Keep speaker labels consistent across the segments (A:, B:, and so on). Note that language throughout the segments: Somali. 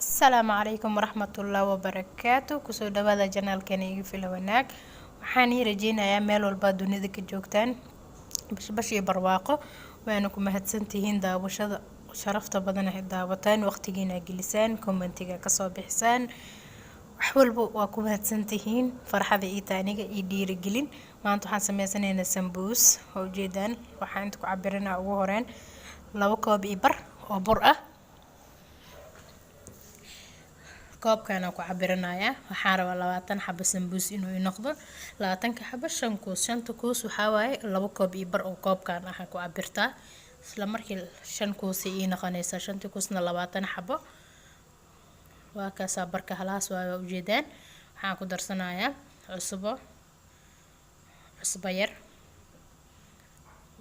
A: Asalaamu calaykum waraxmatullaahi wabarakaatu. Kusoo dhawaada janaalkeena Iga Fila Wanaag. Waxaan ii rajeynayaa meel walba dunida ka joogtaan bashbash iyo barwaaqo. Waana ku mahadsantihiin daawashada sharafta badan ay daawataan, waqtigiina gelisaan, commentiga kasoo bixisaan, wax walba waa ku mahadsantihiin. Farxada ii tahay aniga ii dhiirigelin. Maanta waxaan sameysanaynaa sambuus. Waa ujeedaan, waxaan inta ku cabirinaa ugu horeen 2 koob iyo bar oo bur ah. Koobkaan ku cabirinayaa. Waxaan rabaa 20 xabo sambuus inuu ii noqdo. 20-ka xabo 5 kuus, 5-ta kuus waxaa waaye 2 koob iyo bar oo koobkaan ah ku cabirtaa. Isla markii 5 kuus ii noqonaysaa, 5-ta kuusna 20 xabo. Waa kaasaa barka halaas waaye, waa ujeedaan. Waxaan ku darsanayaa cusbo, cusbo yar.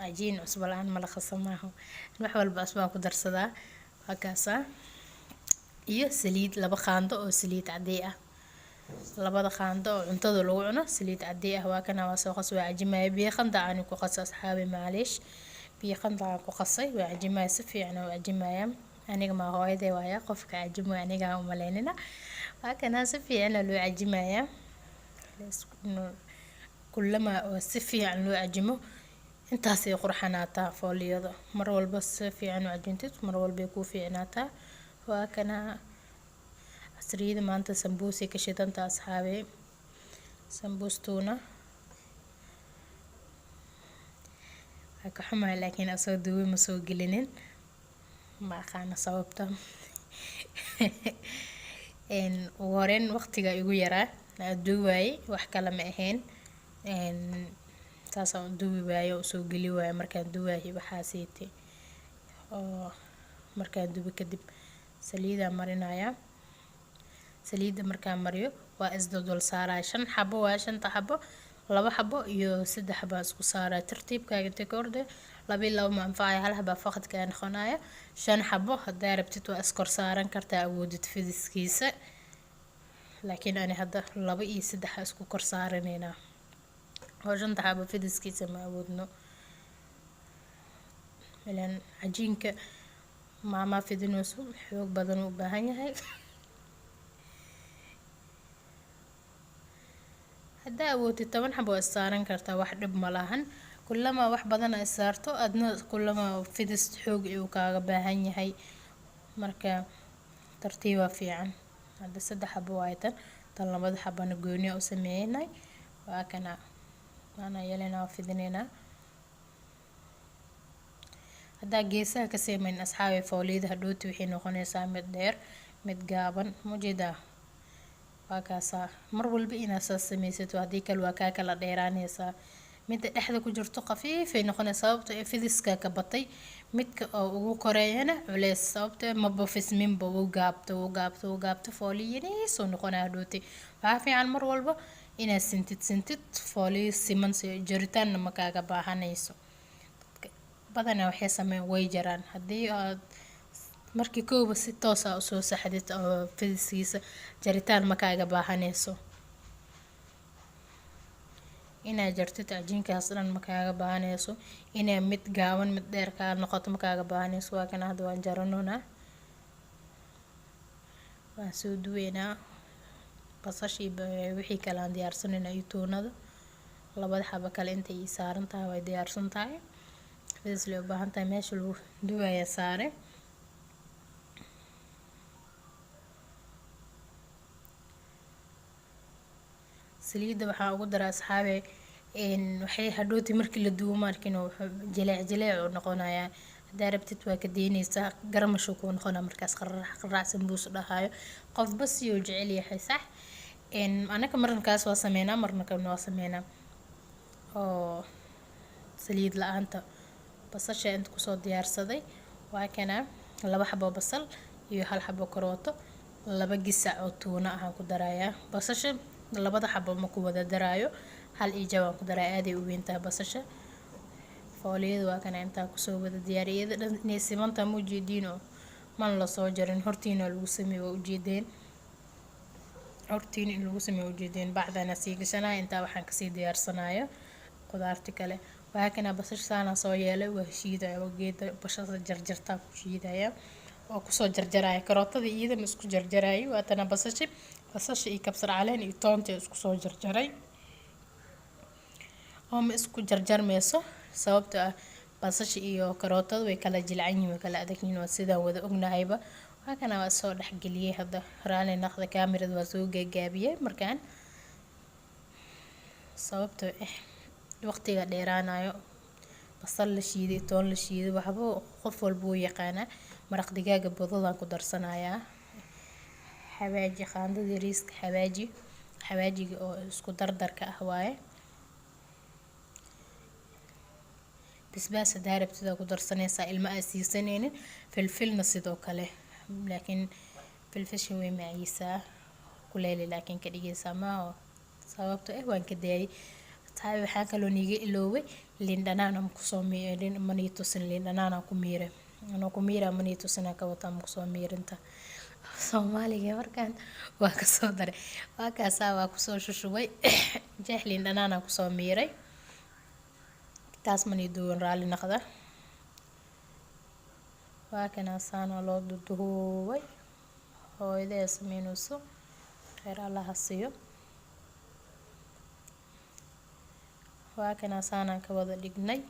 A: Cajiin cusbo la-aan ma la qasamaaho, wax walba cusbaan ku darsadaa. Waa kaasaa, iyo saliid, 2 qaando oo saliid cadey ah, labada qaando oo cuntada lagu cuno saliid cadey ah. Waa kana, waa soo qas, waa cajimaya. Biyo qandac aan ku qasa, asxaabi, maalish, biyo qandac aan ku qasay. Waa cajimaya, si fiican oo cajimaya. Aniga ma hooyaday waaya qofka cajimo, aniga aan umaleynina. Waa kana, si fiican loo cajimaya. Kullama oo si fiican loo cajimo, intaasay qurxanaataa fooliyada. Mar walba si fiican u cajintid, mar walbay kuu fiicnaataa. Waa kana casriyada maanta sambuusay ka shidanta, asxaabe, sambuustuuna waa ka xumahay, laakiin asoo duwe ma soo gelinin, ma aqaano sababta. Ugu horeyn waqtiga igu yaraa duuwaayey, wax kale ma ahayn, saasaan u duubi waaye oo usoo geli waaye. Markaan duwaayay waxaasiite oo markaan dubo kadib saliidaa marinayaa. Saliidda markaan mariyo waa isdodol saaraya. 5 xabo waa, 5-ta xabo 2 xabo iyo 3 xabo isku saaraya. Tartiibkaaga intee ka orde, 2 iyo 2 ma anfacaya, hal xabaa faqadkaa noqonaya. 5 xabo haddaa rabtid waa iskor saaran kartaa, awoodid fidiskiisa, laakiin ani hadda 2 iyo 3 isku kor saaraneynaa oo 5-ta xabo fidiskiisa ma awoodno, ilaan cajiinka maamaa fidinayso xoog badan u baahan yahay. Haddaa awoodid 10 xabo waa is saaran kartaa, wax dhib ma lahan. Kullamaa wax badan ay saarto adna, kullamaa fidis xoog uu kaaga baahan yahay. Marka tartiibaa fiican. Hadda 3 xabo waaye tan, tan labada xabana gooniya u sameeynay. Waa kana, waana yeelanaa, waa fidineynaa. Haddaa geesaha ka seemayn, asxaabi, fooliyada hadhooti waxay noqonaysaa mid dheer, mid gaaban mujeedaa. Waa kaasaa, mar walba inaad saas samaysato, haddii kale waa kaa kala dheeraanaysaa. Midda dhexda ku jirto khafiifay noqonaysaa, sababta ee fidiska ka batay. Midka oo ugu koreeyana culeys, sababta maba fisminba, wuu gaabto, wuu gaabto, wuu gaabto, fooliyaniisoo noqonaya hadhooti. Waxaa fiican mar walba inaad sintid, sintid fooliyo siman, si jaritaanna ma kaaga baahanayso. Dadka badanaa waxay sameeyaan way jaraan. Haddii aad markii kooba si toos ah usoo saxdid oo fidiskiisa, jaritaan ma kaaga baahanayso. Inaad jartid cajiinkaas dhan ma kaaga baahanayso, inay mid gaaban mid dheer kaa noqoto ma kaaga baahanayso. Waa kana, hadda waan jaranoonaa, waan soo duweynaa. Basashii wixii kale aan diyaarsanayna iyo tuunada, labada xabo kale intay ii saaran tahay, way diyaarsan tahay, fidis lay u baahan tahay. Meesha lagu duwaya saare. Saliidda waxaa ugu daraa, asxaabe, waxay hadhooti markii la duwo maarkin jileec jileec uu noqonayaa. Haddaa rabtid waa ka deynaysaa, garamashu kuu noqonaa markaas, qararac qararac sambuus dhahayo. Qofba si uu jecel yahay, sax. Anaka marnakaas waa sameynaa, marna kan waa sameynaa oo saliid la-aanta. Basasha inta kusoo diyaarsaday waa kana, 2 xabo basal iyo 1 xabo karooto, 2 gisac oo tuuna ahaan ku darayaa. Basasha labada xabo ma ku wada daraayo, hal iyo jab aan ku daraya, aaday u weyn tahay basasha. Fooliyada waa kana, intaa kusoo wada diyaariyay. Iyada dhan inay simantahay ma ujeediin oo man lasoo jarin, hortiina lagu sameeyo, waa ujeedeen, hortiina in lagu sameeyo ujeedeen. Bacdana sii gashanaya intaa waxaan kasii diyaarsanayo qudaarti kale. Waa kana, basasha saana soo yeelay, waa shiidaya, waa geeda basasha jarjartaa ku shiidaya. Oo kusoo jarjaraya karootada iyada ma isku jarjaraayo. Waatana basashi, basasha iyo kabsar caleen iyo toonta isku soo jarjaray oo ma isku jarjarmayso, sababtoo ah basasha iyo karootada way kala jilcan yihiin, way kala adag yihiin, waa sidaan wada ognahayba. Waa kana, waa soo dhexgeliyey. Hadda raali naqda, kaamirada waa soo gaagaabiyey markaan, sababtoo ah waqtiga dheeraanayo. Basal la shiiday, toon la shiiday, waxba qof walba wuu yaqaanaa. Maraq digaaga budadaan ku darsanayaa, xawaaji qaandada yariiska, xawaaji, xawaajiga oo isku dardarka ah waaye. Basbaas hadaa rabtid aa ku darsanaysaa, ilma aad siisanaynin. Filfilna sidoo kale, laakiin filfisha way maciisaa, kuleeli laakiin ka dhigaysaa maaho, sababto ah waan ka daayay tahay. Waxaa kaloo niiga iloobay liin dhanaan aan kusoo miirin, manii tusin. Liin dhanaan aan ku miiray, anoo ku miiraa manii tusin aan ka wataa, ma kusoo miirinta Soomaaliga markaan waa kasoo daray. Waa kaasaa, waa kusoo shushubay jeex liin dhanaan aan kusoo miiray. Taas manii duwan, raali naqda. Waa kana, saana loo duduubay. Hooyadee sameynayso, kheyr Allah ha siiyo. Waa kana, saanaan ka wada dhignay.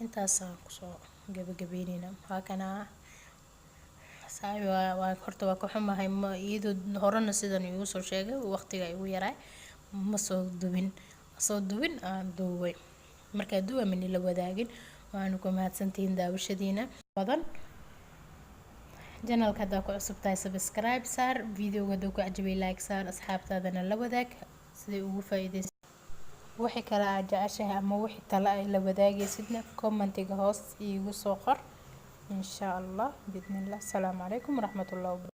A: Intaasaan kusoo gabagabeyneyna. Waa kana saaxiib. Waa horta waa ka xumahay, ma iyadoo horena sidan igu soo sheegay, waqtiga igu yaraay, ma soo dubin, soo dubin aan duubay. Markaa duwa mani la wadaagin. Waanu ku mahadsantihiin daawashadiina badan. Channelka haddaa ku cusub tahay, subscribe saar. Videoga hadduu ku cajabay, like saar. Asxaabtaadana la wadaag siday ugu faa'iideysan. Wixii kale aad jeceshahay ama wixii talo ay la wadaagaysidna, commentiga hoos iigu soo qor, insha Allah, biidnillah. Asalaamu calaykum waraxmatullahi.